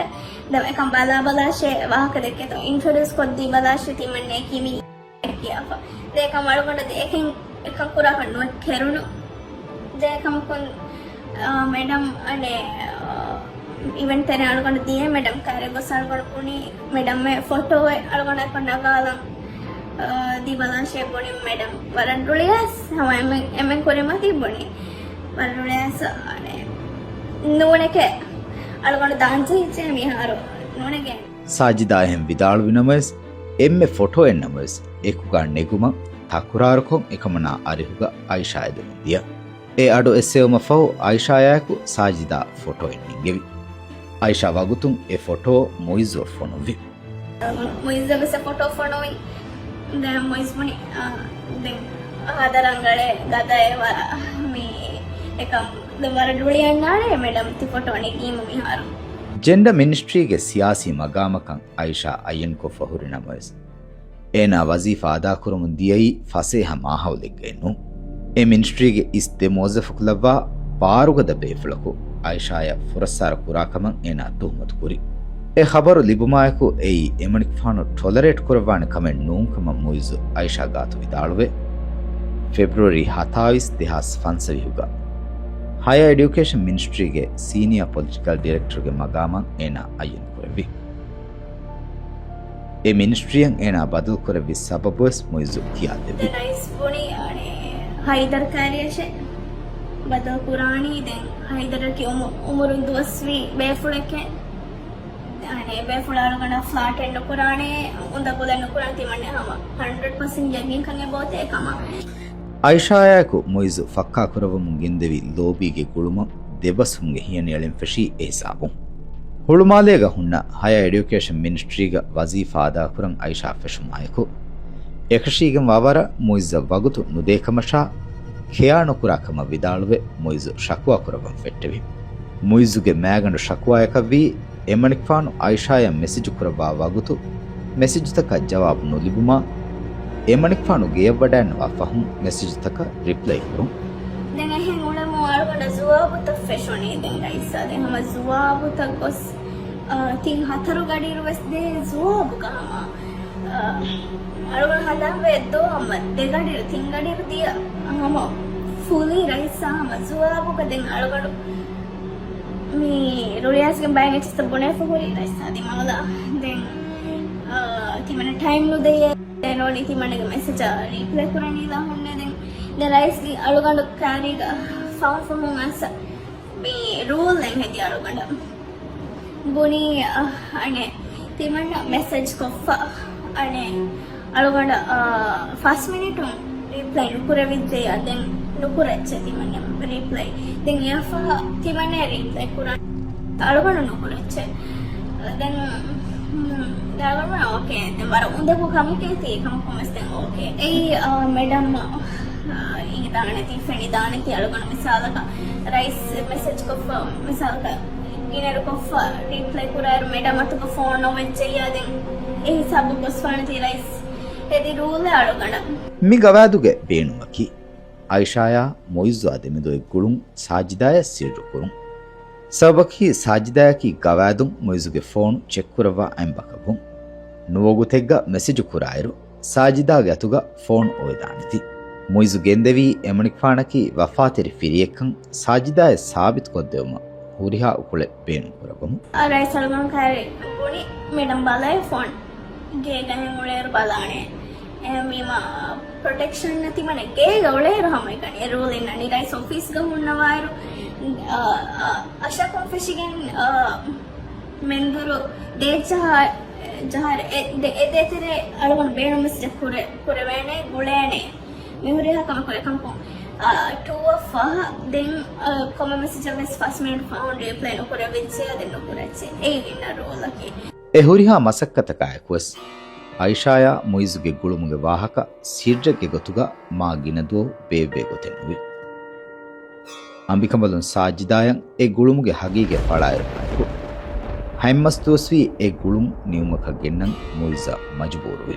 ދެން އެކަން ބަލާ ބަލާށޭ ވާހަކަ ދެއްކޭތޯ އިންޓްރޮޑިއުސް ކޮށްދީ ބަލާށޭ ތިމަންނައަކީ މީ ކިޔާފަ. ދެން އެކަމަކު އަޅުގަނޑު ދެން އެކަން ކުރާކަށް ނުކެރުނު. ދެން އެކަމަކު، އާ، މެޑަމް އަނެއް، އާ، އިވެންޓް ތެރޭ އަޅުގަނޑު ދިޔަ މެޑަމް ކައިރި ގޮސް އަޅުގަނޑު ބުނި މެޑަމް އެ ފޮޓޯ އެއް އަޅުގަނޑަކަށް ނަގާލަން، އާ، ދީ ބަލާށޭ ބުނި މެޑަމް ވަރަށް ރުޅިއަސް ހަމަ އެމެން، އެމެން ކުރިމަތީ ބުނި. ވަރަށް ރުޅިއަސް އަނެއް ނޫނެކޭ އަޅުގަނޑު ދާންޖެހިއްޖެ މިހާރު ނޫނެގެން. ސާޖިދާ އެހެން ވިދާޅުވި ނަމަވެސް، އެންމެ ފޮޓޯއެއް ނަމަވެސް އެކުގާ ނެގުމަށް ތަކުރާރުކޮށް އެކަމަނާ އަރިހުގަ އައިޝާ އެދެމުން ދިޔަ. އެ އަޑު އެއްސެވުމަށް ފަހު އައިޝާއާއެކު ސާޖިދާ ފޮޓޯއެއް ނެންގެވި. އައިޝާ ވަގުތުން އެ ފޮޓޯ މުއިއްޒުއަށް ފޮނުއްވި. މުއިއްޒަށް ވެސް އެ ފޮޓޯ ފޮނުވި. ދެން މުއިއްޒު ބުނި، އާ، ދެން ހާދަ ރަނގަޅޭ ގަދައޭ ވަރަށް މީ އެކަމް ދެން ވަރަށް ރުޅި އަންނާނެ މެޑަމް ތި ފޮޓޯ ނެގީމަ މިހާރު. ޖެންޑަ މިނިސްޓްރީގެ ސިޔާސީ މަގާމަކަށް އައިޝާ އައްޔަންކޮށްފަ ހުރި ނަމަވެސް، އޭނާ ވަޒީފާ އަދާކުރަމުން ދިޔައީ ފަސޭހަ މާހައުލެއްގައެއް ނޫން. އެ މިނިސްޓްރީގެ އިސް ދެ މުވައްޒަފަކު ލައްވާ ބާރުގަދަ ބޭފުޅަކު އައިޝާއަށް ފުރައްސާރަ ކުރާކަމަށް އޭނާ ތުހުމަތު ކުރި. އެ ޚަބަރު ލިބުމާއެކު އެއީ އެމަނިކުފާނު ޓޮލަރޭޓް ކުރައްވާނެ ކަމެއް ނޫން ކަމަށް މުއިއްޒު އައިޝާ ގާތު ވިދާޅުވެ، ފެބްރުއަރީ ހަތާވީސް ދެހާސް ފަންސަވީހުގަ ހަޔަރ އެޑިއުކޭޝަން މިނިސްޓްރީގެ ސީނިއާ ޕޮލިޓިކަލް ޑިރެކްޓަރގެ މަގާމަށް އޭނާ އައްޔަން ކުރެއްވި. އެ މިނިސްޓްރީއަށް އޭނާ ބަދަލު ކުރެއްވި ސަބަބުވެސް މުއިއްޒު ކިޔާދެއްވި. ދެން ރައީސް ބުނި، އަނެއް، ހައިދަރު ކައިރިއަށެއް ބަދަލު ކުރާނީ. ދެން ހައިދަރަކީ އުމު-، އުމުރުން ދުވަސްވީ ބޭފުޅެކޭ. އަނެއް، ބޭފުޅާ އަޅުގަނޑަށް ފްލާޓެއް ނުކުރާނެ، އުނދަގުލެއް ނުކުރާނެ ތިމަންނަ ހަމަ ހަންޑްރެޑް ޕަސެންޓް ޔަގީންކަން އެބައޮތޭ ކަމަށް. އައިޝާއާއެކު މުއިއްޒު ފައްކާކުރައްވަމުން ގެންދެވި ލޯބީގެ ގުޅުމަށް ދެބަސްވުމުގެ ހިޔަނި އެޅެން ފެށީ އެހިސާބުން. ހުޅުމާލޭގަ ހުންނަ ހަޔަރ އެޑިއުކޭޝަން މިނިސްޓްރީގަ ވަޒީފާ އަދާކުރަން އައިޝާ ފެށުމާއެކު، އެކަށީގެންވާ ވަރަށް މުއިއްޒަށް ވަގުތު ނުދޭކަމަށާ، ކެއާ ނުކުރާ ކަމަށް ވިދާޅުވެ، މުއިއްޒު ޝަކުވާ ކުރައްވަން ފެއްޓެވި. މުއިއްޒުގެ މާގަނޑު ޝަކުވާޔަކަށްވީ، އެމަނިކުފާނު އައިޝާޔަށް މެސެޖު ކުރައްވާ ވަގުތު، މެސެޖުތަކަށް ޖަވާބު ނުލިބުމާ، އެމަނިކުފާނު ގެޔަށްވަޑައިންނަވާ ފަހުން މެސެޖުތަކަށް ރިޕްލައި ކުރުން. ދެން އެހެން އުޅެމުން އަޅުގަނޑަށް ޒުވާބުތައް ފެށުނީ. ދެން ރައީސާ ދެން ހަމަ ޒުވާބުތައް ގޮސް، އާ، ތިން ހަތަރު ގަޑިއިރު ވެސް ދޭ ޒުވާބުގަ ހަމަ، އާ، އަޅުގަނޑު ހަނދާންވެ ދޯ ހަމަ ދެ ގަޑިއިރު ތިން ގަޑިއިރު ދިޔަ ހަމަ ފުލީ ރައީސާ ހަމަ ޒުވާބުގަ ދެން އަޅުގަނޑު މި ރުޅިއައިސްގެން ބައެއް އެއްޗިސްތައް ބުނެފަ ހުރި ރައީސާ ދިމާލަށް. ދެން، އާ، ތިމަންނަ ޓައިމް ނުދެއްޔޭ. ދެން އޮނީ ތިމަންނަގެ މެސެޖަށް ރީޕްލައި ކުރަނީލާ ހުންނެ. ދެން، ދެން ރައީސްގެ އަޅުގަނޑު ކާރީގަ ފަހުން ފަހުން އައިސް މި ރޫލް އެހެދި އަޅުގަނޑަށް ބުނީ، އަ، އަނެއް ތިމަންނަ މެސެޖް ކޮށްފަ، އަނެއް އަޅުގަނޑަށް، އަ، ފަސް މިނިޓުން ރީޕްލައި ނުކުރެވިއްޖެޔާ، ދެން ނުކުރައްޗެ ތިމަންނަ ރީޕްލައި. ދެން އެއަށްފަހު ތިމަންނަ ރީޕްލައި ކުރާ އަޅުގަނޑު ނުކުރައްޗެ. ދެން، ހުން، ދެން އަޅުގަނޑު އޯކޭ. ދެން ވަރަށް އުނދަގޫ ކަމެކޭ ތީ ކަމަކުން ވެސް ދެން އޯކޭ. އެއީ، އަ، މެޑަމް، އަ، އިނގިދާނެތީ، ފެނިދާނެތީ އަޅުގަނޑު މިސާލަކަށް ރައީސް މެސެޖް ކޮށްފަ، މިސާލަކަށް ގިނައިރު ކޮށްފަ ރީޕްލައި ކުރާއިރު މެޑަމް އަތުގަ ފޯން ނޯވެއްޖެއްޔާ ދެން އެ ހިސާބު ގޮސްފާނެތީ ރައީސް ހެދި ރޫލެއް އަޅުގަނޑަށް. މި ގަވާއިދުގެ ބޭނުމަކީ، އައިޝާޔާ މުއިއްޒުއާ ދެމެދު އެއްގުޅުން ސާޖިދާޔަށް ސިއްރު ކުރުން. ސަބަބަކީ ސާޖިދާޔަކީ ގަވާއިދުން މުއިއްޒުގެ ފޯނު ޗެކް ކުރައްވާ އައިން ބަކަށްވުން. ނުވަގުތެއްގަ މެސެޖު ކުރާއިރު، ސާޖިދާގެ އަތުގަ ފޯނު އޮވެދާނެތީ. މުއިއްޒު ގެންދެވީ އެމަނިކުފާނަކީ ވަފާތެރި ފިރިއެއްކަން ސާޖިދާޔަށް ސާބިތުކޮށްދެވުމަށް ހުރިހާ އުކުޅެއް ބޭނުން ކުރައްވަމުން. އަ، ރައީސް އަޅުގަނޑު ކައިރި ބުނި މެޑަމް ބަލައޭ ފޯން ގޭގަ އެހެން އުޅޭއިރު ބަލާނެ. އެހެންވީމަ ޕްރޮޓެކްޝަން ނެތި މަނެ ގޭގަ އުޅޭއިރު ހަމައެކަނި އެ ރޫލް އިންނަނީ. ރައީސް އޮފީސްގަ ހުންނަވާއިރު، އަ، އަ، އަށަކުން ފެށިގެން، އަ، މެންދުރު ދޭއްޖަހާ، ޖަހާއިރު އެ، ދެ، އެ ދޭތެރޭ އަޅުގަނޑު ބޭނުން މެސެޖެއް ކުރެ، ކުރެވޭނެ، ގުޅޭނެ. މި ހުރިހާ ކަމެއް ކުރޭ ކަމަކުން، އަ، ޓޫއަށް ފަހަށް ދެން، އަ، ކޮންމެ މެސެޖަށް ވެސް ފަސް މިނިޓް ފަހުން ރީޕްލައި ނުކުރެވިއްޖެޔާ ދެން ނުކުރައްޗޭ. އެއީ އިންނަ ރޫލަކީ. އެ ހުރިހާ މަސައްކަތަކާއެކުވެސް، އައިޝާޔާ މުއިޒުގެ ގުޅުމުގެ ވާހަކަ ސިއްރެއްގެ ގޮތުގަ މާ ގިނަ ދުވަހު ބޭއްވޭ ގޮތެއް ނުވި. އަނބިކަނބަލުން ސާޖިދާޔަށް އެ ގުޅުމުގެ ހަގީގަތް ފަޅާއިރުމާއެކު، ހަތްމަސް ދުވަސްވީ އެ ގުޅުން ނިމުމަކަށް ގެންނަން މުއިޒަށް މަޖުބޫރުވި.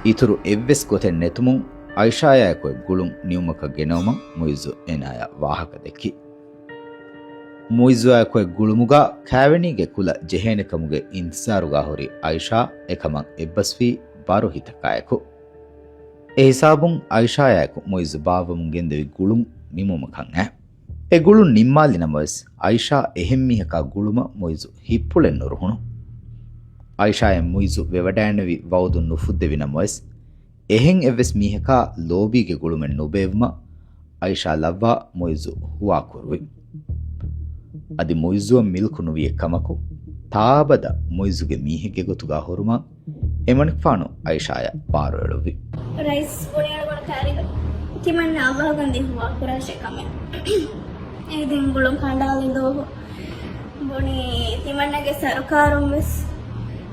އިތުރު އެއްވެސް ގޮތެއް ނެތުމުން، އައިޝާޔާއެކު އެ ގުޅުން ނިމުމަކަށް ގެނައުމަށް މުއިއްޒު އޭނާޔަށް ވާހަކަ ދެއްކި. މުއިއްޒުއާއެކު އެ ގުޅުމުގަ ކާވެނީގެ ކުލަ ޖެހޭނެ ކަމުގެ އިންތިޒާރުގަ ހުރި އައިޝާ އެކަމަށް އެއްބަސްވީ ބާރު ހިތަކާއެކު. އެ ހިސާބުން އައިޝާޔާއެކު މުއިއްޒު ބާއްވަމުން ގެންދެވި ގުޅުން ނިމުމަކަށް އައި. އެ ގުޅުން ނިންމާލި ނަމަވެސް، އައިޝާ އެހެން މީހަކާ ގުޅުމަށް މުއިއްޒު ހިތްޕުޅެއް ނުރުހުނު. އައިޝާއަށް މުއިއްޒު ވެވަޑައިނެވި ވައުދު ނުފުއްދެވި ނަމަވެސް، އެހެން އެއްވެސް މީހަކާ ލޯބީގެ ގުޅުމެއް ނުބޭއްވުމަށް އައިޝާ ލައްވާ މުއިއްޒު ހުވާކުރުވި. އަދި މުއިއްޒުއަށް މިލްކު ނުވި އެއްކަމަކު، ތާއަބަދަށް މުއިއްޒުގެ މީހެއްގެ ގޮތުގަ ހުރުމަށް އެމަނިކުފާނު އައިޝާޔަށް ބާރުއެޅުއްވި. ރައީސް ބުނި އަޅުގަނޑު ކާރިގަ ތިމަންނަ އައްލާހުގެ ހުވާކުރާށޭ ކަމެއް. އެ ދެން ގުޅުން ކަނޑާލި ދުވަހު ބުނި ތިމަންނަގެ ސަރުކާރުން ވެސް،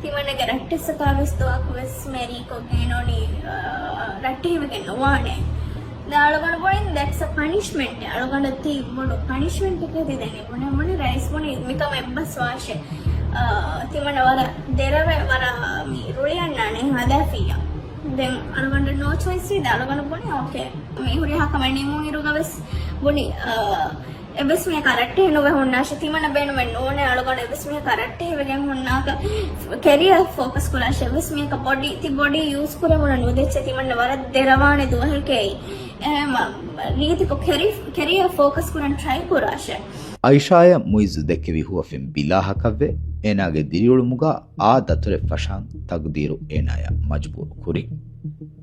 ތިމަންނަގެ ރައްޓެއްސަކާ ވެސް ދުވަހަކު ވެސް މެރީކޮށްގެން އޮންނަނީ، އާ، ރައްޓެހިވެގެން ނުވާނެ. ދެން އަޅުގަނޑު ބުނި that's a punishment. އަޅުގަނޑަށް ތި ބޮޑު ޕަނިޝްމަންޓެކޭ ތި ދެނީ. ބުނި ބުނި ރައީސް ބުނި މިކަމަށް އެއްބަސްވާށޭ. އާ، ތިމަންނަ ވަރަށް ދެރަވެ ވަރަށް މި ރުޅިއަންނާނެ ހަދާފިއްޔާ. ދެން އަޅުގަނޑަށް ނޯ ޗޮއިސް ވީ. ދެން އަޅުގަނޑު ބުނި އޯކޭ. މި ހުރިހާ ކަމެއް ނިމުނުއިރުގަ ވެސް ބުނި، އާ، އެއްވެސް މީހަކާ ރައްޓެހި ނުވެ ހުންނާށޭ. ތިމަންނަ ބޭނުމެއް ނޫނޭ އަޅުގަނޑު އެއްވެސް މީހަކާ ރައްޓެހިވެގެން ހުންނާކަށް. ކެރިއަރ ފޯކަސް ކުރާށޭ. އެއްވެސް މީހަކަށް ބޮޑީ، ތި ބޮޑީ ޔޫސް ކުރެވުނަ ނުދެއްޗޭ. ތިމަންނަ ވަރަށް ދެރަވާނެ ދުވަހެކޭ. އެހެން ރީތިކޮށް ކެރި-، ކެރިއަރ ފޯކަސް ކުރަން ޓްރައި ކުރާށޭ. އައިޝާޔަށް މުއިއްޒު ދެއްކެވި ހުވަފެން ބިލާހަކަށްވެ، އޭނާގެ ދިރިއުޅުމުގަ އާ ދަތުރެއް ފަށާން ތަގުދީރު އޭނާޔަށް މަޖުބޫރު ކުރި.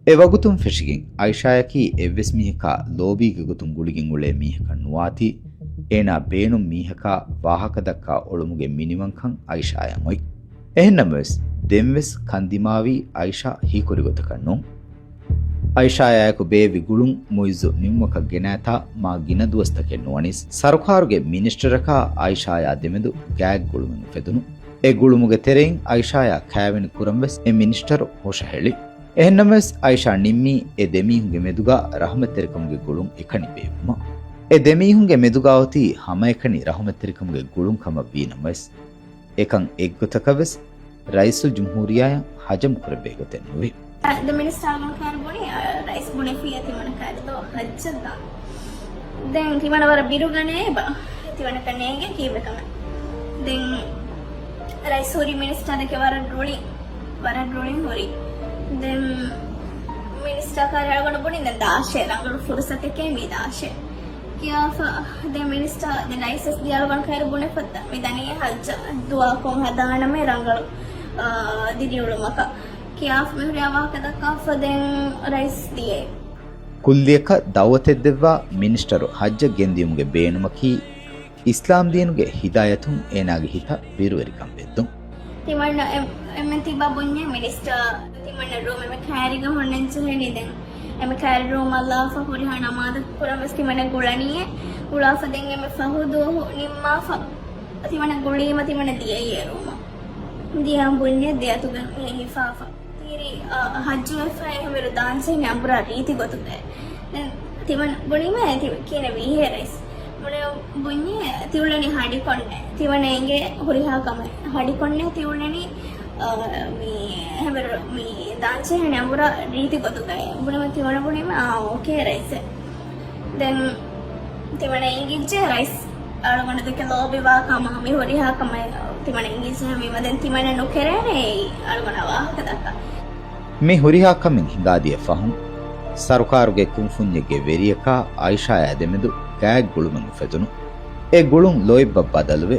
އެ ވަގުތުން ފެށިގެން އައިޝާޔަކީ އެއްވެސް މީހަކާ ލޯބީގެ ގޮތުން ގުޅިގެން އުޅޭ މީހަކަށް ނުވާތީ، އޭނާ ބޭނުން މީހަކާ ވާހަކަ ދައްކާ އުޅުމުގެ މިނިވަންކަން އައިޝާޔަށް އޮތް. އެހެންނަމަވެސް، ދެންވެސް ކަންދިމާވީ އައިޝާ ހީކުރި ގޮތަކަށް ނޫން. އައިޝާޔާއެކު ބޭއްވި ގުޅުން މުއިއްޒު ނިމުމަކަށް ގެނައިތާ މާ ގިނަ ދުވަސްތަކެއް ނުވަނީސް، ސަރުކާރުގެ މިނިސްޓަރަކާ އައިޝާޔާ ދެމެދު ގާތް ގުޅުމެއް އުފެދުނު. އެ ގުޅުމުގެ ތެރެއިން އައިޝާޔާ ކާވެނި ކުރަން ވެސް އެ މިނިސްޓަރު ހުށަހެޅި. އެހެންނަމަވެސް، އައިޝާ ނިންމީ އެ ދެމީހުންގެ މެދުގަ ރަހުމަތްތެރިކަމުގެ ގުޅުން އެކަނި ބޭއްވުމަށް. އެ ދެމީހުންގެ މެދުގަ އޮތީ ހަމައެކަނި ރަހުމަތްތެރިކަމުގެ ގުޅުން ކަމަށް ވީ ނަމަވެސް، އެކަން އެއްގޮތަކަށް ވެސް ރައީސުލްޖުމްހޫރިއްޔާއަށް ހަޖަމް ކުރެއްވޭ ގޮތެއް ނުވި. ދެ މިނިސްޓާ އަޅުގަނޑު ކާރި ބުނި، އަ، ރައީސް ބުނެފިއްޔާ ތިމަންނަ ކާރި ދޯ ހައްޖަށްދާން. ދެން ތިމަންނަ ވަރަށް ބިރުގަނޭ ބާ. ތިމަންނަކަށް ނޭނގޭ ކީއްވެ ކަމެއް. ދެން ރައީސް ހުރި މިނިސްޓާއަކީ ވަރަށް ރުޅި، ވަރަށް ރުޅިން ހުރި. ދެން މިނިސްޓާ ކާރި އަޅުގަނޑު ބުނި ދެން ދާށޭ، ރަނގަޅު ފުރުސަތެކޭ މީ ދާށޭ. ކިޔާފަ ދެން މިނިސްޓާ ދެން ރައީސަށް ދިޔަ އަޅުގަނޑު ކާރި ބުނެފަ މި ދަނީ ހައްޖަށް ދުވަހަކުން ހަދާނަމޭ ރަނގަޅު، އާ، ދިރިއުޅުމަކަށް. ކިޔާފަ މިހުރި އަވާހަކަ ދައްކާފަ ދެން ރައީސް ދިޔައީ. ކުއްލިއަކަށް ދައުވަތެއް ދެއްވާ މިނިސްޓަރު ހައްޖަށް ގެންދިޔުމުގެ ބޭނުމަކީ، އިސްލާމް ދީނުގެ ހިދާޔަތުން އޭނާގެ ހިތަށް ބިރުވެރިކަން ވެއްދުން. ތިމަންނަ އެ-، އެންމެން ތިބާ ބުންޏެ މިނިސްޓަރ ތިމަންނަ ރޫމް އެންމެ ކާރިގަ ހުންނަން ޖެހެނީ ދެން. އެންމެ ކާރި ރޫމަށް ލާފަ ހުރިހާ ނަމާދަކު ކުރަން ވެސް ތިމަންނަ ގުޅަނީއޭ. ގުޅާފަ ދެން އެންމެ ފަހު ދުވަހު ނިންމާފަ ތިމަންނަ ގުޅީމަ ތިމަންނަ ދިޔައީ އެ ރޫމަށް. ދިޔަ ބުންޏެ ދެ އަތުގަ ހިފާފަ. ތިރި، އަ، ހައްޖުވެފަ އެހެންވެރު ދާންޖެހެނީ އަނބުރާ ރީތި ގޮތުގައި. ދެން ތިމަން ބުނީމަ ތި ކިހިނެއް ވީހޭ ރައީސް. ބުނެ-، ބުންޏޭ ތިއުޅެނީ ހަޑިކޮންނޭ. ތިވަނަ އެނގޭ ހުރިހާ ކަމެއް. ހަޑިކޮންނޭ ތިއުޅެނީ، އަ، މި އެހެންވެރު މި ދާންޖެހެނީ އަނބުރާ ރީތި ގޮތުގައި. ބުނީމަ ތިވަނަ ބުނީމަ، އާ، އޯކޭ ރައީސް. ދެން ތިމަންނަ އެނގިއްޖެ ރައީސް އަޅުގަނޑު ދެކެ ލޯބިވާ ކަމަށް މި ހުރިހާ ކަމެއް ތިމަންނަ އެނގިއްޖެ ހަމީމަ ދެން ތިމަންނަ ނުކެރޭނެ އެއީ އަޅުގަނޑަށް ވާހަކަ ދައްކަން. މި ހުރިހާ ކަމެއް ހިނގާދިޔަ ފަހުން، ސަރުކާރުގެ ކުންފުންޏެއްގެ ވެރިޔަކާ އައިޝާޔާ ދެމެދު ގާތް ގުޅުމެއް އުފެދުނު. އެ ގުޅުން ލޯތްބަށް ބަދަލުވެ،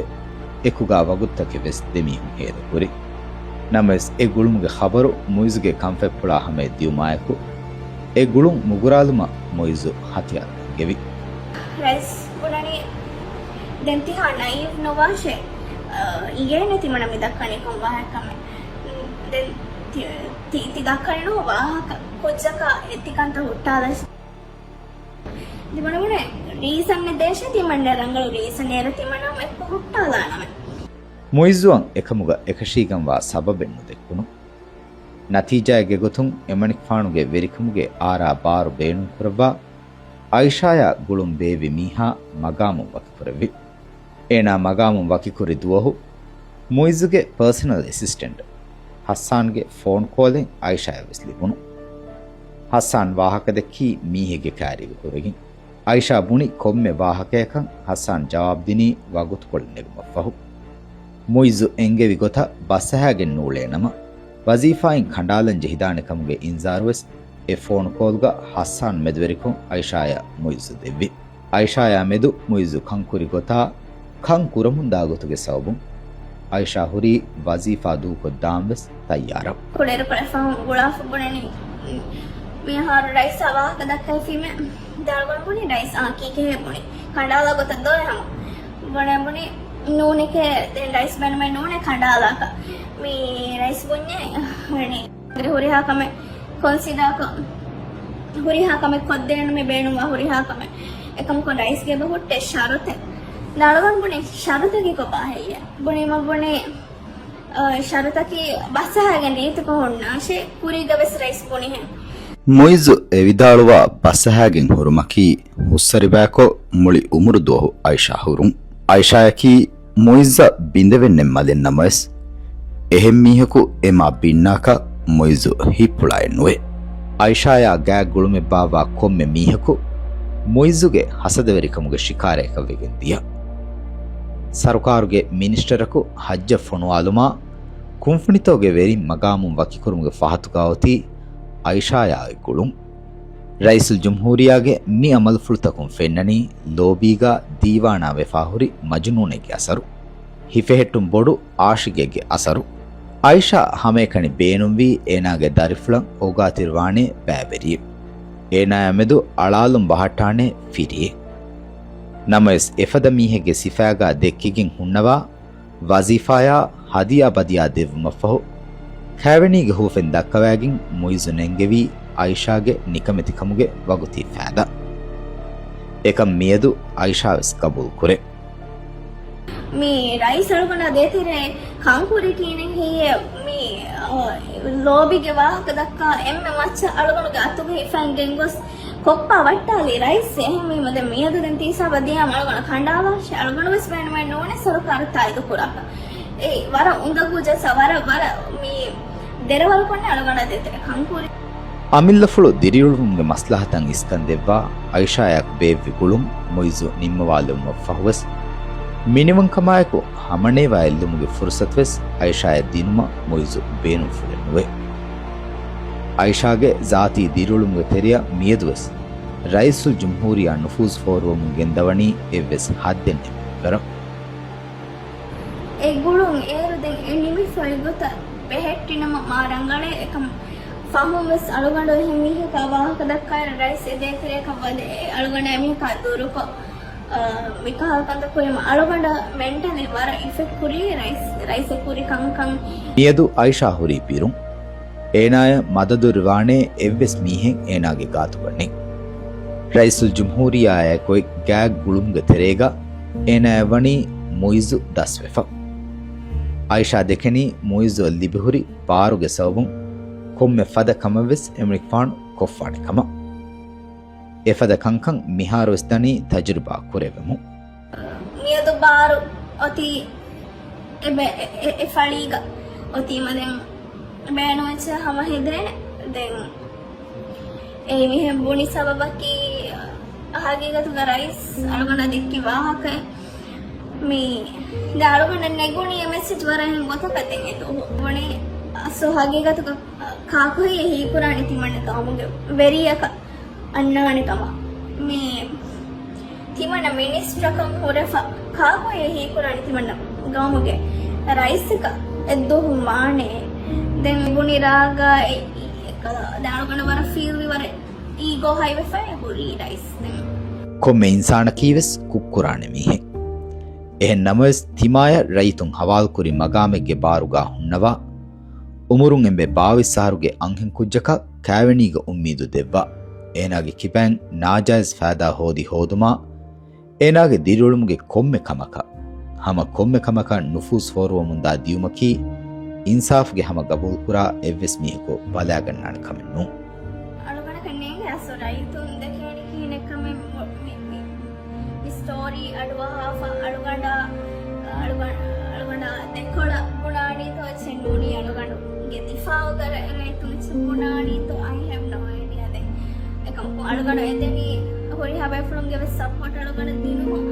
އެކުގާ ވަގުތުތަކެއް ވެސް ދެމީހުން ހޭދަކުރި. ނަމަވެސް، އެ ގުޅުމުގެ ޚަބަރު މުއިޒުގެ ކަންފަތްޕުޅާ ހަމަޔަށް ދިޔުމާއެކު، އެ ގުޅުން މުގުރާލުމަށް މުއިޒު ހަތިޔާރު އެންގެވި. ރައީސް ބުނަނީ، ދެން ތިހާ ނައިވް ނުވާށޭ. އަ، އިނގޭނެ ތިމަނަ މި ދައްކަނީ ކޮން ވާހަކަމެއް. ދެން ތި، ތި، ތި ދައްކަނީ ނޫން ވާހަކަ. ކުއްޖަކާ އެތިކަންތައް ހުއްޓާލަސް. ތިމަނަ ބުނޭ ރީސަން ދޭށޭ ތިމަންނަ ރަނގަޅު ރީސަން އޭރު ތިމަނަ އެއްކޮށް ހުއްޓާލާނަމޭ. މުއިއްޒުއަށް އެކަމުގަ އެކަށީގެންވާ ސަބަބެއް ނުދެއްކުނު. ނަތީޖާއެއްގެ ގޮތުން އެމަނިކުފާނުގެ ވެރިކަމުގެ އާރާ ބާރު ބޭނުންކުރައްވާ، އައިޝާޔާ ގުޅުން ބޭއްވި މީހާ މަގާމުން ވަކިކުރެއްވި. އޭނާ މަގާމުން ވަކިކުރި ދުވަހު، މުއިއްޒުގެ ޕާސަނަލް އެސިސްޓެންޓް ހައްސާންގެ ފޯން ކޯލެއް އައިޝާޔަށް ވެސް ލިބުނު. ހައްސާން ވާހަކަދެއްކީ މީހެއްގެ ކައިރީގެ ކުރެގެން. އައިޝާ ބުނި ކޮންމެ ވާހަކަޔަކަށް ހައްސާން ޖަވާބުދިނީ ވަގުތުކޮޅެއް ނެގުމަށްފަހު. މުއިއްޒު އެންގެވި ގޮތަށް ބަސްއަހާގެން ނޫޅޭނަމަ، ވަޒީފާއިން ކަނޑާލަން ޖެހިދާނެ ކަމުގެ އިންޒާރުވެސް އެ ފޯނު ކޯލްގަ ހައްސާން މެދުވެރިކޮށް އައިޝާޔާ މުއިއްޒު ދެއްވި. އައިޝާޔާ މެދު މުއިއްޒު ކަންކުރި ގޮތާ ކަން ކުރަމުންދާ ގޮތުގެ ސަބަބުން އައިޝާ ހުރީ ވަޒީފާ ދޫކޮށްދާންވެސް ތައްޔާރަށް. ކުޅޭރުކޮޅެއް ފަހުން ގުޅާފަ ބުނަނީ، މިހާރު ރައީސާ ވާހަކަ ދައްކައިފީމެ. ދާޅުގަނޑު ބުނި ރައީސް އާ ކީކޭ ބުނި ކަނޑާލާ ގޮތަށް ދޯ ހަމަ. ބުނެ ބުނި ނޫނެކޭ، ދެން ރައީސް ބޭނުމެއް ނޫނޭ ކަނޑާލާކަށް. މި ރައީސް ބުންޏޭ ވަނީ ހުރިހާ ކަމެއް ކޮންސިޑާކޮށް، ހުރިހާ ކަމެއް ކޮށްދޭނަމޭ ބޭނުންވާ ހުރިހާ ކަމެއް. އެކަމަކު ރައީސްގެ އެބަ ހުއްޓޭ ޝަރުތެއް. ދާޅުގަނޑު ބުނި ޝަރުތަކީ ކޮބާ ހެއްޔޭ؟ ބުނީމަ ބުނި، އަ، ޝަރުތަކީ ބަސްއަހާގެން ރީތިކޮށް ހުންނާށޭ، ކުރީގަ ވެސް ރައީސް ބުނިހެން. މުއިއްޒު އެ ވިދާޅުވާ ބަސްއަހާގެން ހުރުމަކީ ހުއްސަރިބައިކޮށް މުޅި އުމުރު ދުވަހު އައިޝާ ހުރުން. އައިޝާޔަކީ މުއިއްޒަށް ބިނދެވެންނެއް މަލެއް ނަމަވެސް، އެހެން މީހަކު އެ މާ ބިންނާކަށް މުއިއްޒު ހިތްޕުޅާއެއް ނުވޭ. އައިޝާޔާ ގާތް ގުޅުމެއް ބާއްވާ ކޮންމެ މީހަކު މުއިއްޒުގެ ހަސަދަވެރިކަމުގެ ޝިކާރައަކަށް ވެގެން ދިޔަ. ސަރުކާރުގެ މިނިސްޓަރަކު ހައްޖަށް ފޮނުވާލުމާ، ކުންފުނިތަކުގެ ވެރިން މަގާމުން ވަކިކުރުމުގެ ފަހަތުގަ އޮތީ އައިޝާޔާގެ ގުޅުން. ރައީސުލްޖުމްހޫރިއްޔާގެ މި އަމަލުފުޅުތަކުން ފެންނަނީ ލޯބީގަ ދީވާނާ ވެފާހުރި މަޖުނޫނެއްގެ އަސަރު. ހިފެހެއްޓުން ބޮޑު އާޝިގެއްގެ އަސަރު. އައިޝާ ހަމައެކަނި ބޭނުންވީ އޭނާގެ ދަރިފުޅަށް އޯގާތެރިވާނޭ ބައިވެރިއެއް. އޭނާޔާ މެދު އަޅާލުން ބަހައްޓާނޭ ފިރިއެއް. ނަމަވެސް އެފަދަ މީހެއްގެ ސިފައިގާ ދެއްކިގެން ހުންނަވާ ވަޒީފާޔާ ހަދިޔާ ބަދިޔާ ދެއްވުމަށްފަހު، ކައިވެނީގެ ހޫފެން ދައްކަވައިގެން މުއިއްޒު ނެންގެވީ އައިޝާގެ ނިކަމެތިކަމުގެ ވަގުތީ ފައިދާ. އެކަން މިއަދު އައިޝާވެސް ގަބޫލުކުރޭ. މި ރައީސް އަޅުގަނޑާ ދޭތެރޭ ކަންކުރި ޓީނެއް ހެއްޔޭ؟ މި، އަ، ލޯބީގެ ވާހަކަ ދައްކާ އެންމެ މައްޗަށް އަޅުގަނޑުގެ އަތުގަ ހިފަން ގެންގޮސް ކޮއްޕާ ވައްޓާލީ ރައީސް. އެހެންވީމަ ދެން މިއަދު ދެން ތީ ހިސާބަށް ދިޔާމަ އަޅުގަނޑު ކަނޑާލާށޭ. އަޅުގަނޑު ވެސް ބޭނުމެއް ނޫނޭ ސަރުކާރު ތާއީދު ކުރާކަށް. އެ ވަރަށް އުނދަގޫ ޖަލްސާ، ވަރަށް، ވަރަށް މި ދެރަވަރު ކޮންނެ އަޅުގަނޑާ ދޭތެރޭ ކަންކުރި. އަމިއްލަފުޅު ދިރިއުޅުމުގެ މަސްލަހަތަށް އިސްކަން ދެއްވާ އައިޝާޔާ ބޭއްވި ގުޅުން މުއިއްޒު ނިންމަވާލެވުމަށްފަހުވެސް، މިނިވަންކަމާއެކު ހަމަނޭވާ އެއްލުމުގެ ފުރުސަތުވެސް އައިޝާޔަށް ދިނުމަށް މުއިއްޒު ބޭނުންފުޅެއް ނުވޭ. އައިޝާގެ ޒާތީ ދިރިއުޅުމުގެ ތެރެއަށް މިއަދުވެސް ރައީސުލްޖުމްހޫރިއްޔާ ނުފޫޒު ފޯރުވަމުން ގެންދަވަނީ އެއްވެސް ހައްދެއް ނެތް މިންވަރަށް. އެ ގުޅުން އޭރު ދެން އެ ނިމިފައި ގޮތަށް ބެހެއްޓިނަމަ މާ ރަނގަޅޭ. އެކަމަށް ފަހުން ވެސް އަޅުގަނޑު އެހެން މީހަކާ ވާހަކަ ދައްކާއިރު ރައީސް އެ ދޭތެރެއަކަށް ވަދެ އެ އަޅުގަނޑާ އެމީހަކާ ދުރުކޮށް، އަ، މިކަހަލަ ކަންތައް ކުރީމަ އަޅުގަނޑަށް މެންޓަލީ ވަރަށް އިފެކްޓް ކުރީ ރައީސް، ރައީސް އެ ކުރި ކަންކަން. މިއަދު އައިޝާ ހުރީ ބިރުން. އޭނާޔަށް މަދަދު ވާނޭ އެއްވެސް މީހެއް އޭނާގެ ގާތުގަ ނެތް. ރައީސުލްޖުމްހޫރިއްޔާއާ އެކޮތް ގާތް ގުޅުމުގެ ތެރޭގަ އޭނާޔަށް ވަނީ މުއިއްޒު ދަސްވެފަ. އައިޝާ ދެކެނީ މުއިއްޒުއަށް ލިބިހުރި ބާރުގެ ސަބަބުން ކޮންމެ ފަދަ ކަމެއްވެސް އެމަނިކުފާނު ކޮށްފާނެ ކަމަށް. އެފަދަ ކަންކަން މިހާރުވެސް ދަނީ ތަޖުރިބާ ކުރެވެމުން. މިއަދު ބާރު އޮތީ އެ ބެ-، އެ-، އެ-، އެ ފަޅީގަ އޮތީމަ ދެން ބޭނުންވެއްޖެ ހަމަ ހެދޭނެ. ދެން އެ މިހެން ބުނި ސަބަބަކީ ހަގީގަތުގަ ރައީސް އަޅުގަނޑަށް ދެއްކި ވާހަކައެއް. މި ދެ އަޅުގަނޑަށް ނެގުނީ އެ މެސެޖް ވަރަށް އެހެން ގޮތަކަށް ދެން އެ ދުވަހު. ބުނީ އަސްލު ހަގީގަތުގަ ކާކުހެއްޔޭ ހީކުރާނީ ތިމަންނަ ގައުމުގެ ވެރިޔަކަށް އަންނާނެ ކަމަށް. މި ތިމަންނަ މިނިސްޓަރަކަށް ހުރެފަ ކާކުހެއްޔޭ ހީކުރާނީ ތިމަންނަ ގައުމުގެ ރައީސަކަށް އެއްދުވަހު މާނައެއް. ދެން ބުނި ރާގާ އެ-، އެ-، އެކަލަ ދެ އަޅުގަނޑު ވަރަށް ފީލްވި ވަރަށް އީގޯ ހައިވެފައި ހުރީ ރައީސް ދެން. ކޮންމެ އިންސާނަކީވެސް ކުށްކުރާނެ މީހެއް. އެހެން ނަމަވެސް ތިމާޔަށް ރައްޔިތުން ހަވާލުކުރި މަގާމެއްގެ ބާރުގާ ހުންނަވާ، އުމުރުން އެންމެ ބާވީސް އަހަރުގެ އަންހެން ކުއްޖަކަށް ކައިވެނީގެ އުއްމީދު ދެއްވާ، އޭނާގެ ކިބައިން ނާޖާއިޒް ފައިދާ ހޯދި ހޯދުމާ، އޭނާގެ ދިރިއުޅުމުގެ ކޮންމެ ކަމަކަށް، ހަމަ ކޮންމެ ކަމަކަށް ނުފޫޒު ފޯރުވަމުންދާ ދިޔުމަކީ، އިންސާފުގެ ހަމަ ގަބޫލުކުރާ އެއްވެސް މީހަކު ބަލާގަންނާނެ ކަމެއް ނޫން. އަޅުގަނޑަކަށް ނޭނގެ އަސްލު ރައްޔިތުން ދެކޭނެ ކިހިނެއްކަމެއް މު-، މި، މި، މި ސްޓޯރީ އަޑުއަހާފަ އަޅުގަނޑާ، އަޅުގަ-، އަޅުގަނޑާ ދެކޮޅަށް ބުނާނީތޯ އެއްޗެއް ނޫނީ އަޅުގަނޑުގެ ދިފާއުގަ ރައްޔިތުން އެއްޗެއް ބުނާނީތޯ، I have no idea. ދެން އަޅުގަނޑު އެދެނީ ހުރިހާ ބޭފުޅުންގެ ވެސް ސަޕޯޓް އަޅުގަނޑަށް ދިނުމުން.